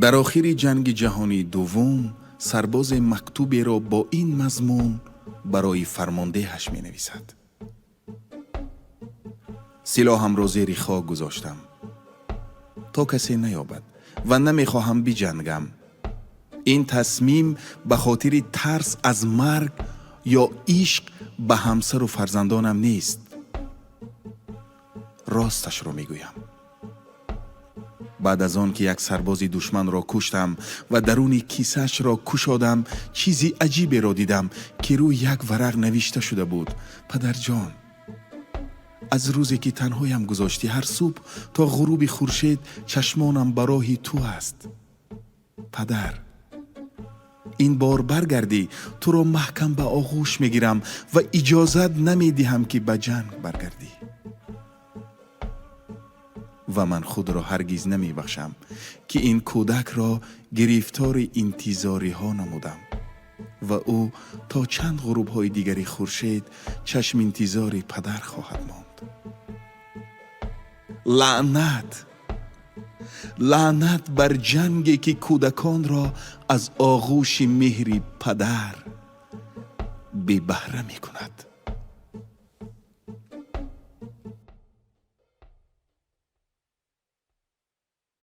Дар охири ҷанги ҷаҳонии дуввум сарбозе мактуберо бо ин мазмун барои фармондеҳаш менависад: «Силоҳамро зери хок гузоштам, то касе наёбад, ва намехоҳам биҷангам. Ин тасмим ба хотири тарс аз марг ё ишқ ба ҳамсару фарзандонам нест. Росташро мегӯям, баъд аз он ки як сарбози душманро куштам ва даруни кисаашро кушодам, чизи аҷиберо дидам, ки рӯи як варақ навишта шуда буд: «Падарҷон, аз рӯзе ки танҳоям гузоштӣ, ҳар субҳ то ғуруби хуршед чашмонам ба роҳи ту аст. Падар, ин бор баргардӣ, туро маҳкам ба оғӯш мегирам ва иҷозат намедиҳам, ки ба ҷанг баргардӣ. Ва ман худро ҳаргиз намебахшам, ки ин кӯдакро гирифтори интизориҳо намудам ва ӯ то чанд ғурубҳои дигари хуршед чашминтизори падар хоҳад монд. Лаънат, лаънат бар ҷанге, ки кӯдаконро аз оғӯши меҳри падар бебаҳра мекунад.»